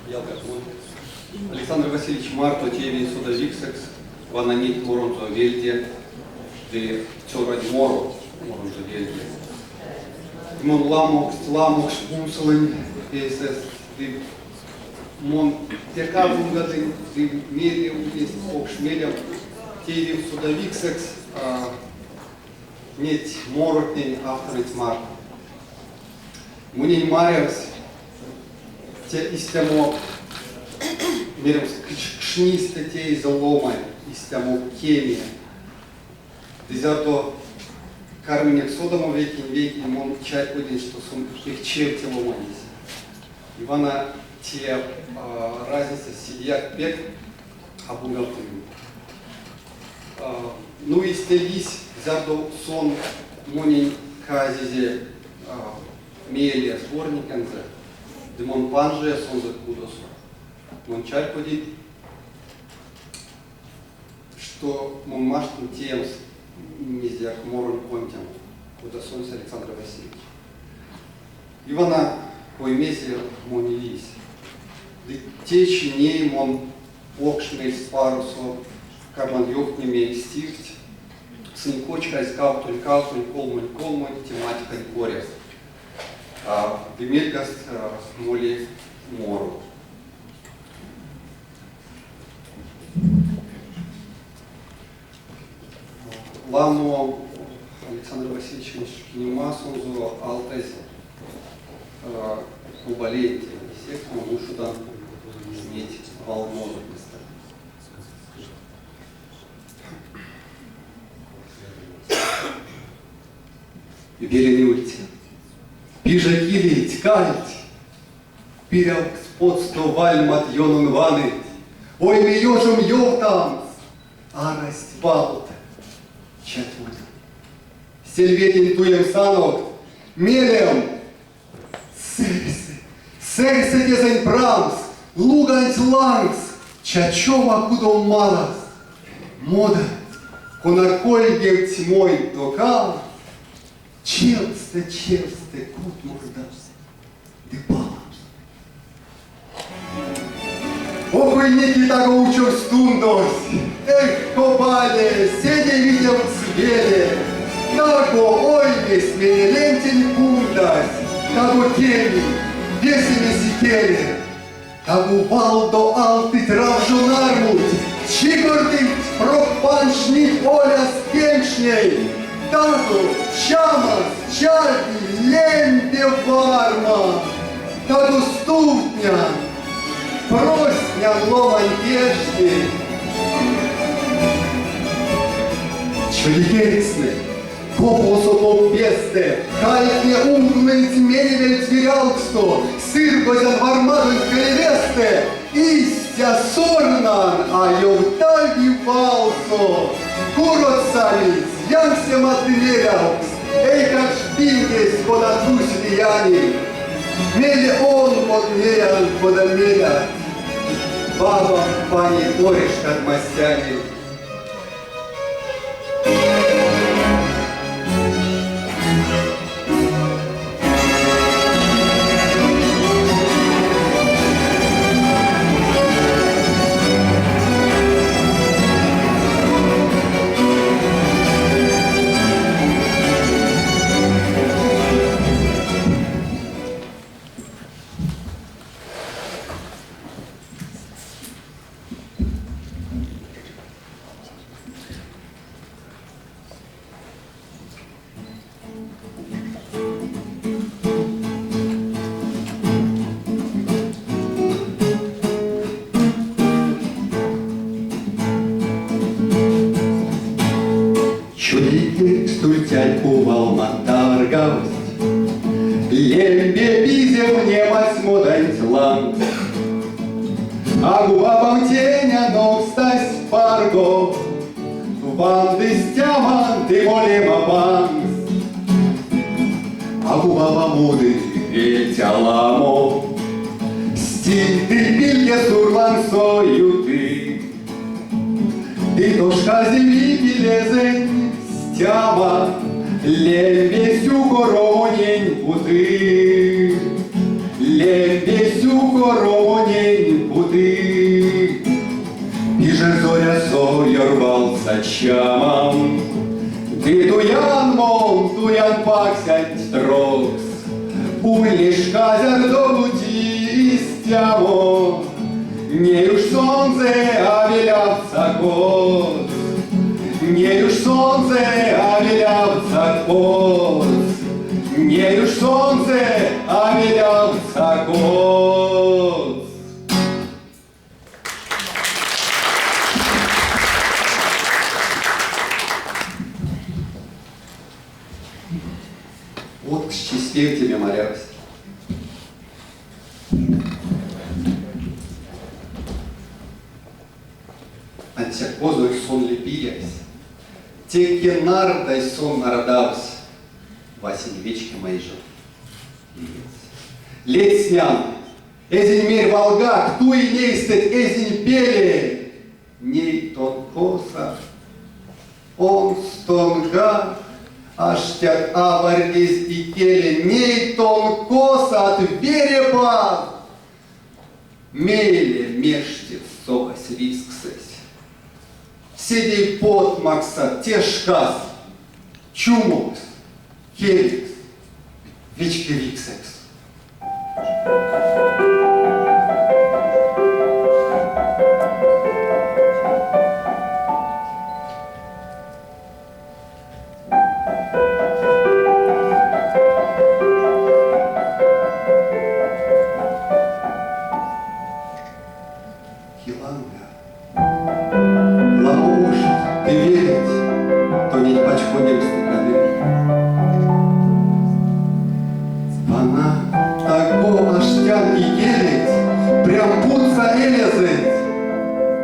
Ялгат, мон Александр Васильевич марто теевинь содавиксэкс вана неть моронзо вельде ды цёрань моро моронзо вельде. Мон ламоксть, ламоксть кунсолынь эйсэст ды мон пек абунгадынь ды мейле ульнесь покш мелем теевемс содавиксэкс неть моротнень авторонть марто. Монень марявсь те истямо, меремс, кшнистэ теезь ломань, истямо кеме. Ды зярдо карминек содамо вейкень-вейкень, мон чарькодинь, што сон пек чевте ломанесь. И вана те разница седеяк пек абунгавтымим. Ну истя лиссь, зярдо сон монень казизе мейле сборникензэ, ды мон панжия сонзэ кудосо. Мон чарькодинь, што мон маштынь теемс мезеяк моронь кондямо, кода сонсь Александр Васильевич. И вана кой-мезе монь лиссь. Ды течи ней мон покш мельспаросо карман ёвтнеме стихть, сынь кочказь кавтонь-кавтонь, колмонь-колмонь тематикань коряс. Ды мельгаст моли моро. Ламо Александр Васильевичень шкинемасонзо алтазь Кубалентень, секс мон ушодан неть валморотнестэ. Велень ульця. Пиже килейть, кальть, Пирявкс потсто вальмат ёнон ваныть, Ойме ёжом ёвтамс, арасть валт. Чатьмонян. Сельведень туемс анокт, мелем сэрьсэ, сэрьсэ тезэнь прамс, луганть лангс, чачома кудом малас. Мода, кона кольгевтсь монь токав, чевтьстэ-чевтьстэ кутмордавсь ды паламс. Окойники таго учовсь тундось, Эх, копале, седе витевкс веле, Таго оймесь менелентень кундась, Таго кеми, весемесь икеле. Таго валдо алтыть равжо нармунть, Чикордыть, прок панжнить оляс кенкшнеть. Таго чамас чарги лембе варма. Таго стувтнян, простнян ломань кежтнень. Чудикерькстнэ, копосо поп-пестэ, кальтне увныть менеленть вирялксто, сыргозян вармадонть пелевестэ, истя сорнан, а ёвтави валсо. Куродсамизь янксемат ды мелявкст, эйкакш пингесь, кода тусь лиянень. Мейле он неян, кода мелят. Бабам пани орешкат мастянень. Чудикерькс тультянь кувалма таргавсть, Лембе пиземнемась моданть лангс. А губабам тень анокстась парго, Ванды стяман ды молема пангс. А губаба муды вельть аламо, Стиль ды пильге сур лангсо юты. Ды тошка земли пилезэнь стяма, Лембе сюкоронень путы. Лембе сюкоро монень путы. Пиже зорясо ёрвалдса чамам, Ды туян мон, туян паксянть трокс. Ули шка, зярдо-бути истямо, Ней уш сонзэ а велявтса коц. Ней уш сонзэ а велявтса коц. Ней уш сонзэ а велявтса коц. Одксчись певтеме марявсь. Ансяк козой сон лепиясь, теке нардай сон нардавсь, васень вечкемай жо лиядсь. Ледстнян, эзинь мерь валгак, туи нейстэть эзинь пеле. Ней тон косат, онстонгак, аштят авардезь икеле, ней тон косат, верепаз! Мейле мештев совась ризксэсь. Седей потмаксат те шкас, чумокс, келекс, вечкевиксэкс. Киланга. Ламо ошт ды велеть тонеть пачкодемс ды кадови. Вана таго аштян икелеть, прям путса элезэть.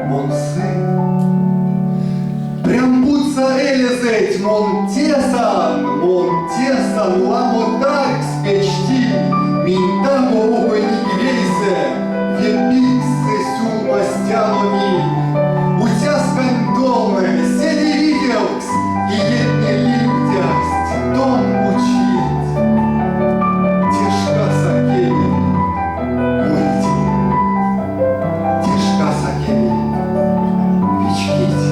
Мон сынь. Прям путса элезэть, мон тесан, мон тесан, ламо тарькс печтинь, минь таго окойники вейсэ, ве пикссэ сюлмазтяно минь. Уцяскань толнэ, седе виевкс, иетне ливтясть, тон учить. Те шкас а кеми, молить. Те шкас а кеми, вечкить.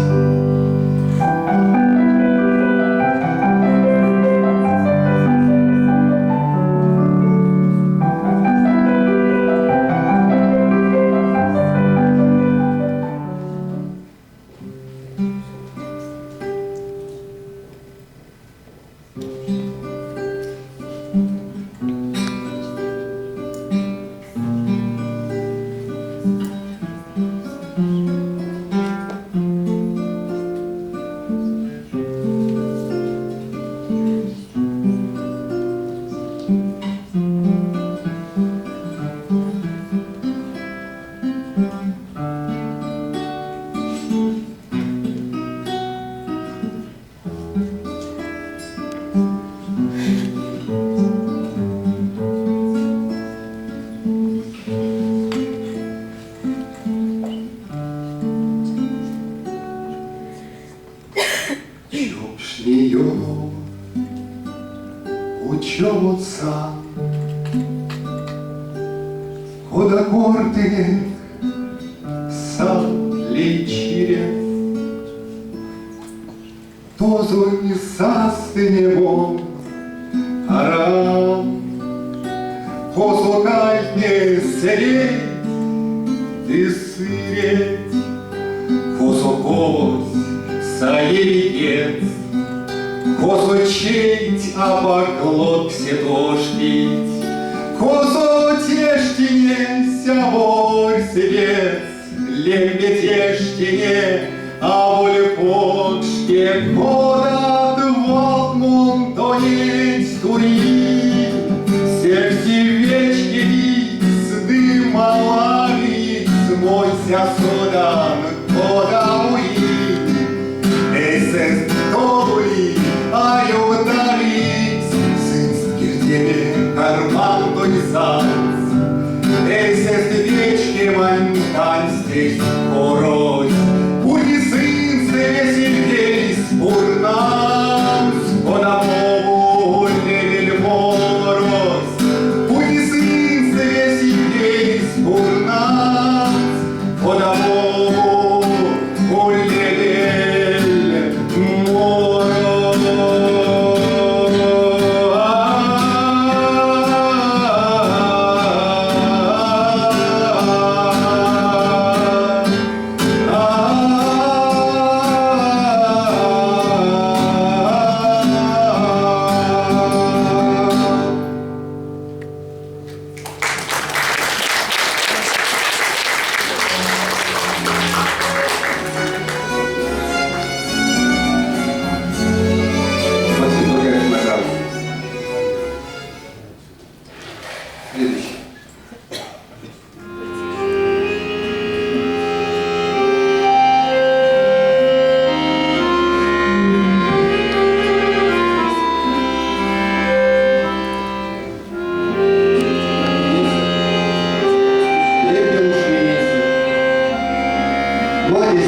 Чокшне ёно учомоца, Кода кортынек сад лей чирев, Тозонь састыне мон аран, Косо кальтне сэрей ды сыреть, Косо ковось саеви кец, Косо чейть апак лотксе тошкить, Косо тештине сяворсь вец, Лембе тештине, аволь покшке, Кодат валт мон тонеть туинь, Сехте вечкевикс ды малавикс Монсь а содан, кода муинь. Эйсэст тол ули, а ёвтавикс, Сынст кирдеме карман тонь самс. Эйсэст вечкемань танстесь корось, Бути сынст весельдейс пурнамс, Кодамо улевель морось. Бути сынст весельдейс.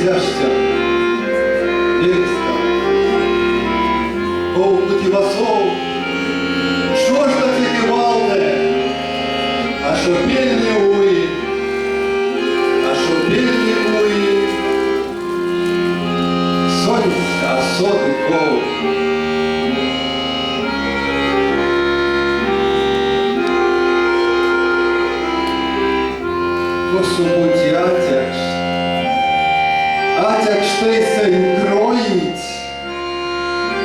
Мезть аштян? Велькска. Ков-бути васов, шожда теке валнэ, ашо пельне уи, ашо пельне уи, сонсь а соды ков. Косо-бути атякш, атякш тейсэнь кроить,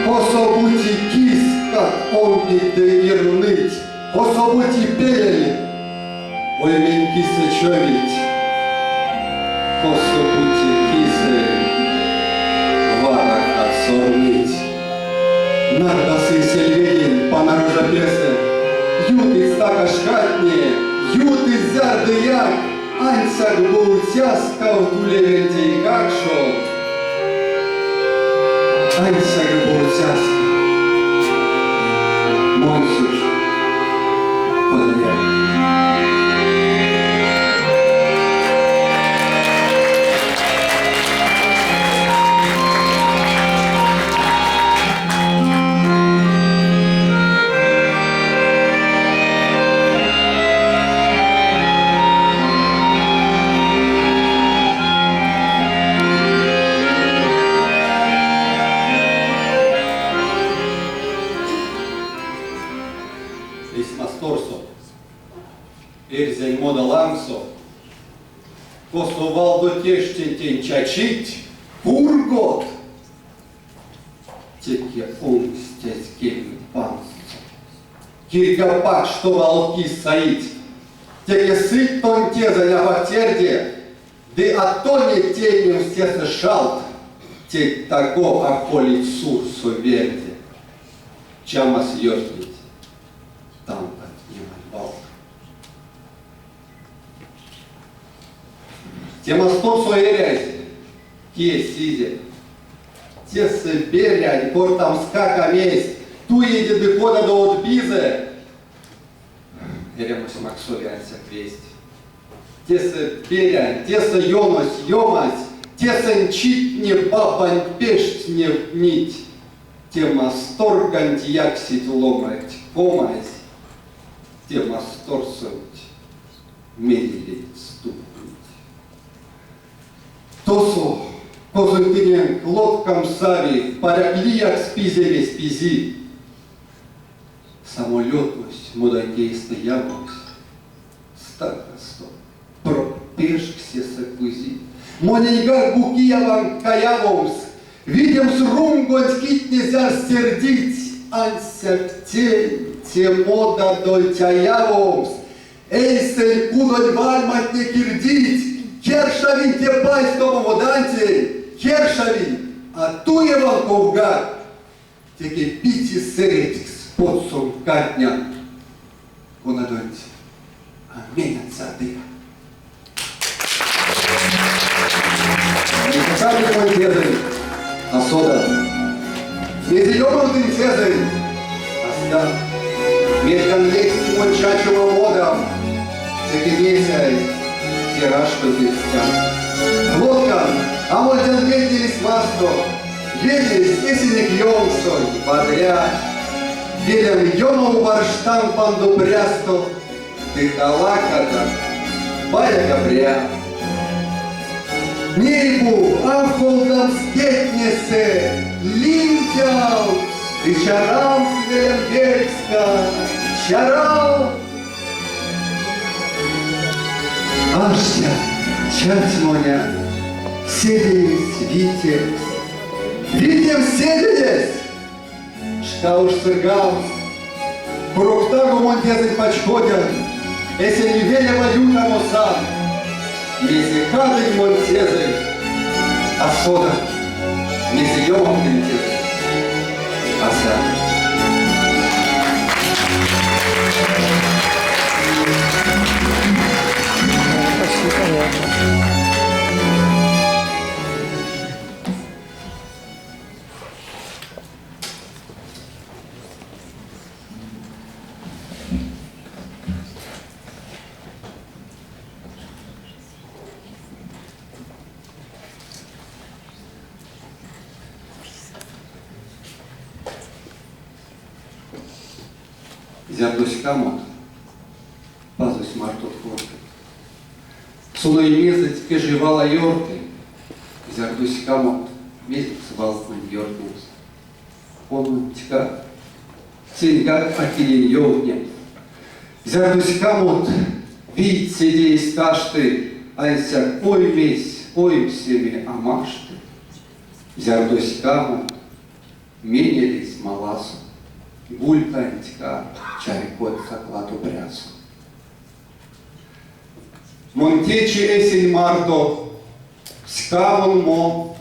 Косо-бути кискат онгить ды ирныть, Косо-бути пель оймень кисэ човить, Косо-бути кисэ варакат сорныть. Нардасы сельведень панарожа песэ, Ютыть стака шкатне, ютыть зярдыяк, Ансяк бу уцяскав улевельть эйкакшом, Ансяк бу уцяскав. Монсь уш кодаяк. Эсь масторсо, эрзянь мода лангсо, косо валдо тештентень чачить кургот, теке онкстязь кельме панстсо. Кирьга пакшто валки саить, теке сыть тонь тезэнь апак терде, ды а тонеть тейнемс тесэ шалт, теть таго а колить сурсо верде. Чамас ёртнить тантатнемань валт. Те масторсо эрязь, кие сизе. Тесэ берянь, кортамскак а мезть, туеде ды кодадо од пизэ. Эрямось максови ансяк весть. Тесэ берянь, тесэ ёнось ёмась, тесэнь читне бабань пешть невтнить. Те масторганть яксить ломанть комазь, те масторсонть мейле стувтнить. Тосо, козонь тыненк лоткам сави, паряк лиякс пиземесь пизи. Самолетось моданть явовсь стакасто, прок пешксесэ кузи. Моненьгак бу кияван каявомс, видемс рунгонть китне зярс тердить, ансяк те, те модадонть а явомс, Эйсэнь кудонь вальматне кирдить, кершавинь те пайстомо модантень, кершавинь, а туеван ковгак, теке пити сэредькс потсом каднян, конадонть а менят-садыя. Не мой дедой, а сода. Мезе ёмавтынь Цезарь, а ста. Мельган ледсть монь чачома модам, теке весяй, терашка пельстян. Лоткан, а мольтян ведне лисьмасто, ведесь эсенек ёнксонь, вадря. Велям ёнов варштан пандо прясто, ды талакадан, баяга пря. Ней бу ахолдамс кедтнесэ, ливтямс ды чарамс велем велькска, чарамс. Аштя, чатьмоня, седеесь витевсь. Витевсь седеесь! Шка уш сыргамс. Курок таго монь тезэнь пачкодян, эсень велева ютамо сан. Мезе кадынь монь тезэнь, а содан, мезе ёмавтынь тезэнь, а сан. Почти понятно. Зярдо ськамот, Пазось мартот корты. Сон оймезэть кежей вал а ёрты, Зярдо ськамот, мезекс валтнэнь ёртнемс? Ононтькак, сеньгак а кинень ёвтнемс. Зярдо ськамот, вийть седеесь ташты, Ансяк оймесь оймсеме а машты. Зярдо ськамот, менелесь маласо, Гулькантькак чарькодьсак лато прясо. Мон течи эсень марто ськамон мон,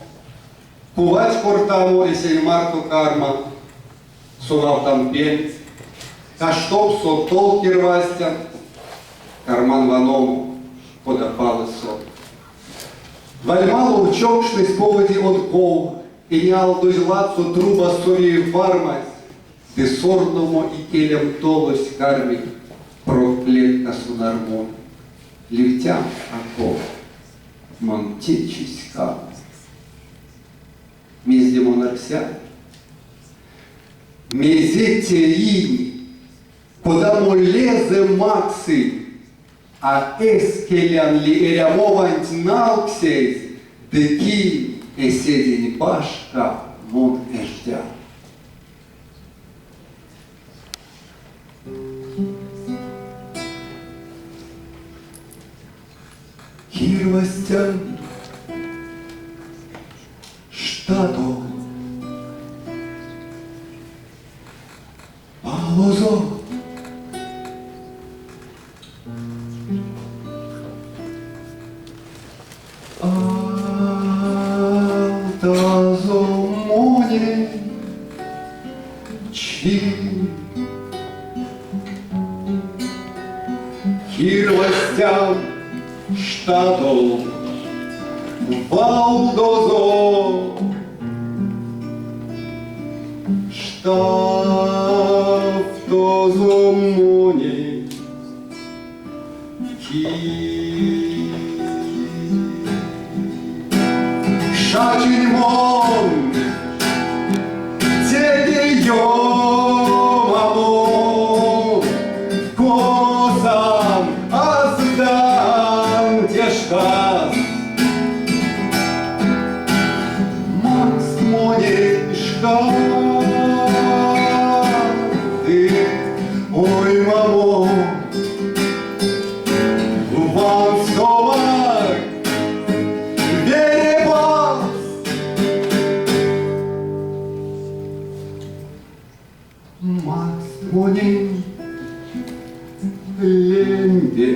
Кувать кортамо эсень марто карман, Совавтан пенть, каштомсо тол кирвазтян, Карман ваномо, кода палы сон. Вальмало чокшнесь поводи од ков, Энялдозь ладсо труба сови вармась, Ды сорномо икелем толось карми, Прок клеткасо нармунь. Ливтян а ков, мон течи ськамон. Мезде мон арсян? Мезе теинь, кодамо лезэ максынь, а эскелян ли эрямованть налксезь, ды кинь эседень башка мон эждян? Кирвастян штатол палозо. Алтазо монень чи. Кирвастян штатол валдозо. Штавтозо монень ки. Шачинь мон теке ёмамо, Косан аздан те шкас. Макст монень шка ды оймамо. Ванстомак верепас. Макст монень лембе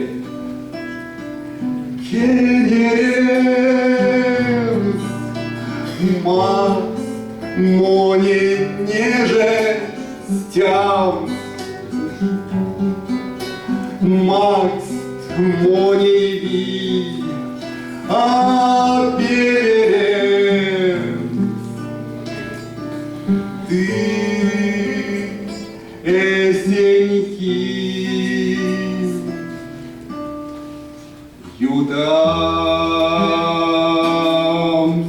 кенеремс, Макст монень нежедстямс, Макст монень вий а переремс. Ты эсень ки ютамс.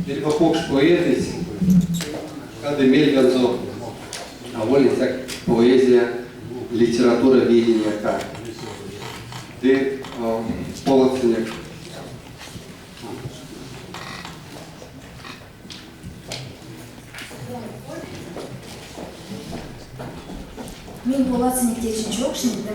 Эрьва покш поэтэсь кады мельганзо аволь ансяк поэзия, литературоведенияка. Ды поладсынек. Минь поладсынек течинь чокшненть ды